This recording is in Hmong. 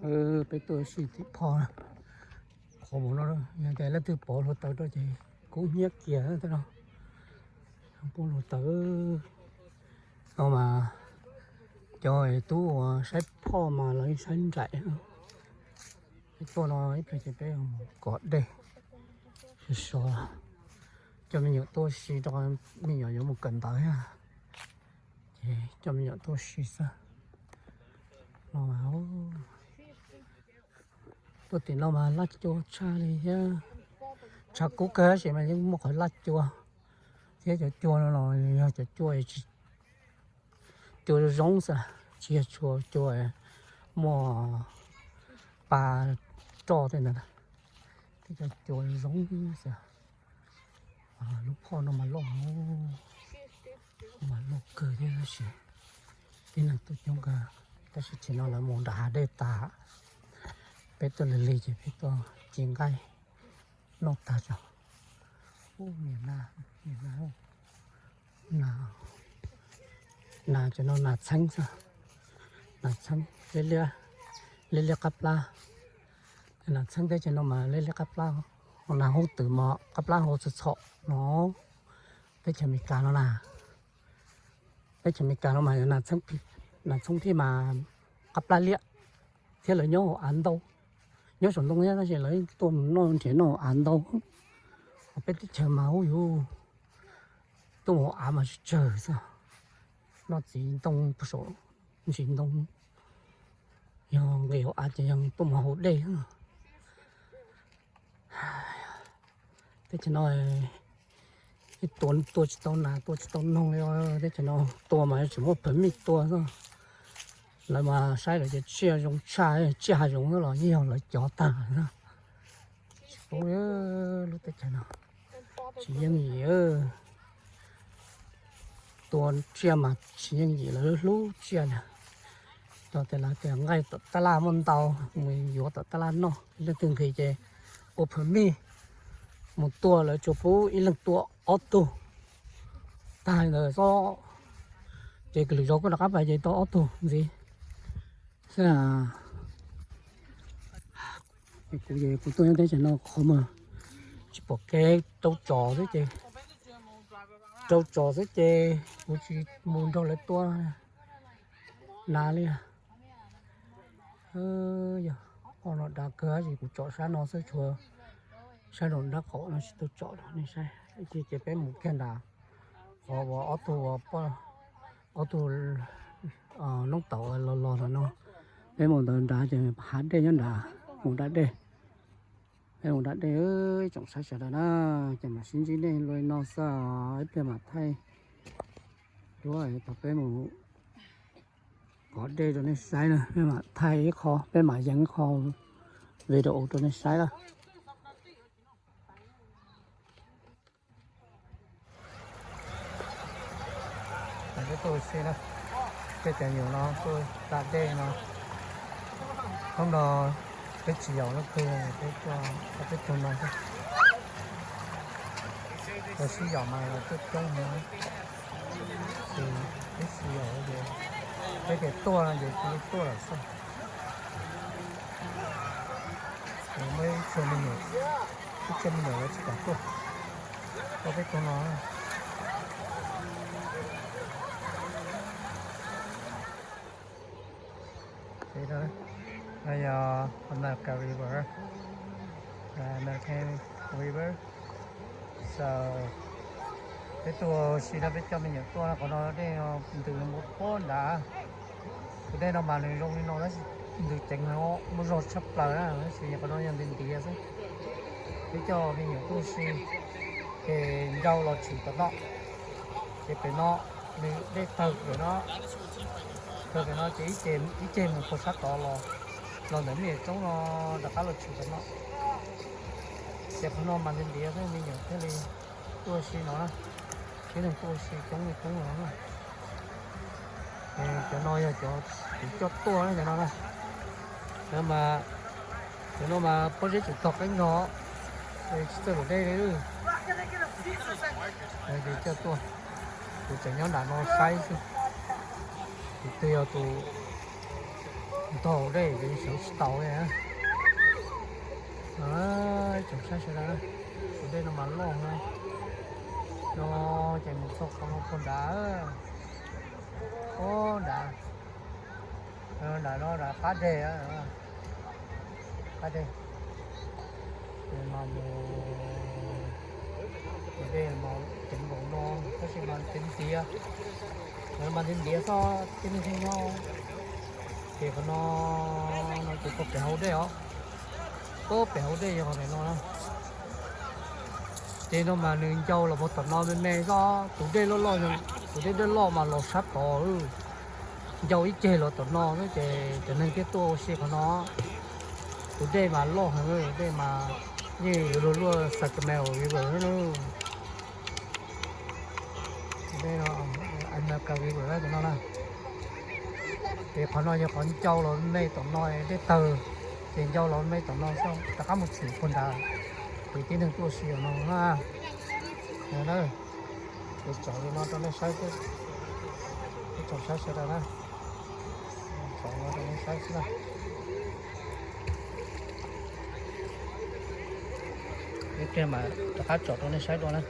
Peb tuaj ua si tim phoj, qhov mus no yog tias leej twg pov hluav taws rau ces kub hnyiab kiag tej no. Pov hluav taws no mas cov tub uas saib phoj mas lawv saib nraim. Peb tuaj no ib pliag ces peb mus kov dej sov sov, coj me nyuam tuaj si rau, me nyuam yuav mus kawm ntawv thiab, ces coj me nyuam tuaj si xwb no. Tuaj tim no mas laj cua tshaj li thiab, tshav kub kawg tab sis mas yeej muaj qhov laj cua thiab. Cov cua no los yog cov cua tsis, cua zoo xwb, tsis yog tshua cua muaj pa roj tej ntawd, thiab cov cua zoo xwb. Lub phoj no mas loj, mas loj kawg thiab tab sis tib neeg tuaj coob kawg. Tab sis thaum no lawv mus nram hav dej tas, peb tuaj lig lig ces peb tuaj ci nqaij noj tag tso. Ub, niam na, niam na, nas cov no nas txheeb xwb, nas txheeb liab liab qab plab. Nas txheeb teb chaws no mas liab liab qab plab, nas hoob twm mas qab plab hau txhom txhom no. Teb chaws Amelikas no na, teb chaws Amelikas no mas nas txheeb thiab mas qab plab liab, thiab lawv nyob hauv av ntau, nyob saum ntoo thiab tab sis lawv tuaj mus noj nrhiav noj hauv av ntau. Ho peb teb chaws mas ub yuv, tuaj mus hauv av mas tsawg tsawg xwb, noj txiv ntoo puag saum ntsis ntoo, yog nqis hauv av ces yog tuaj mus haus dej. Teb chaws no ib tua tua tsis tau nas, tua tsis tau noog li. Teb chaws no tua mas tseem muaj permit tua xwb. Lawv mas saib lawv cov tsiaj zoo tshaj, tsiaj hav zoov xwb los yeej yog lawv cov tag xwb. Tsis poob li, lub teb chaws no tsis yooj yim. Tua tsiaj mas tsis yooj yim, lawv hlub tsiaj na. Rau tias lawv tias nqaij tom tab laj muaj ntau, mus yuav tom tab laj noj. Leej twg nqhis ces ua permit mus tua, lawv tsuas pub ib leeg tua ob tug. Tag li ntawd xwb, ces lwm zaus koj rov qab pais ces tau ob tug ntxiv xwb. Kuv ces kuv tuaj nyob teb chaws no qhov muag tsis pom kev, rau tsom xwb ces, rau tsom xwb ces kuv tsis mus nrog lawv tua nas li. Yog qhov no dav kawg tab sis kuv tsom sab no xwb, tshuav sab nraum nrab qaum no tsis tau tsom rau nej saib. Ib chim ces peb mus kiag nram qhov uas ob tug, ob tug noob taum los los ntawm no, peb mus ntawd nrad ces hav dej nyob nrad, mus da dej. Peb mus da dej, ib tsoom saib sawv daws na, ces mam sib ntsib nej li no xwb, ib pliag mam thaij duab thaum peb mus kov dej rau nej saib na, peb mam thaij ib qho, peb mam yees ib qho video rau nej saib na. Peb tuaj ua si na, tej cov nyuam no tuaj da dej no, hnub no peb tsis yaum leej twg, peb tuaj peb tug no xwb. Los sib yaum mas los tuaj coob heev, ces peb tsis yaum ces peb tias tuaj no ces cia li tuaj lawm xwb. Muaj ib txhia me nyuam, ib txhia me nyuam lawv tsis kam tuaj, tuaj peb tug no. No yog American River, American River. So peb tuaj ua si no peb coj me nyuam tuaj, qhov no dej no ntws mus puag nrad. Tus dej no mas nws zoo li no tab sis ntws ceev heev, muaj zog tshaj plaws na, tab sis qhov no yog ntiav ntiav xwb. Peb coj me nyuam tuaj ua si, ces ncau los tshwm tom no, ces pem no nws dej tawg pem no, tawg pem no ces ib ceg mus puag sab tod los, los ntawm me nyuam roob no rov qab los tshwm tom no. Ces qhov no mas ntiav ntiav xwb, me nyuam thiaj li tuaj ua si no na, tib neeg tuaj ua si coob li coob no na. Cov no yog cov kuv coj tuaj cov no na. Cov no mas pob zeb tseem tog qeeb no, tsis txawj luam dej li. Ces coj tuaj, kuv tseem nyob nram no saib xwb. Tus twg yog tus Ntog dej ces sawv tsis tau li. Tsoom saib sawv daws, tus dej no mas loj na. No ces mus txog qhov no puag nrad, puag nrad, nrad no nrad qab deg, qab deg. Ces mas mus, tus dej mas ceev npaum no, tab sis mas ceev ntiav, lawv mas ntiav ntiav xwb tib neeg thiaj nyob. Ces qhov no, no ces puag pem hauv dej os, puag pem hauv dej yog qhov ntawm no na. Ces no mas nws ncau los puag tom no me me xwb, tus dej loj loj, tus dej dej loj mas los sab tod, ncau ib ceg los tom no xwb ces cov neeg thiaj tuaj ua si qhov no. Tus dej mas loj heev, dej mas yeej yuav luag luaj Sacramento River na. Dej no, America River tus no na. Ces qhov no yog qhov ncau los me tom no, dej tawg, ces ncau los me tom no xwb, rov qab mus txwm puag nrad, ces tib neeg tuaj ua si no na. Ces tsom li no rau nej saib xwb, tsoom saib sawv daws na, tsom no rau nej saib xwb na. Ib pliag mas rov qab tsom rau nej saib dua na.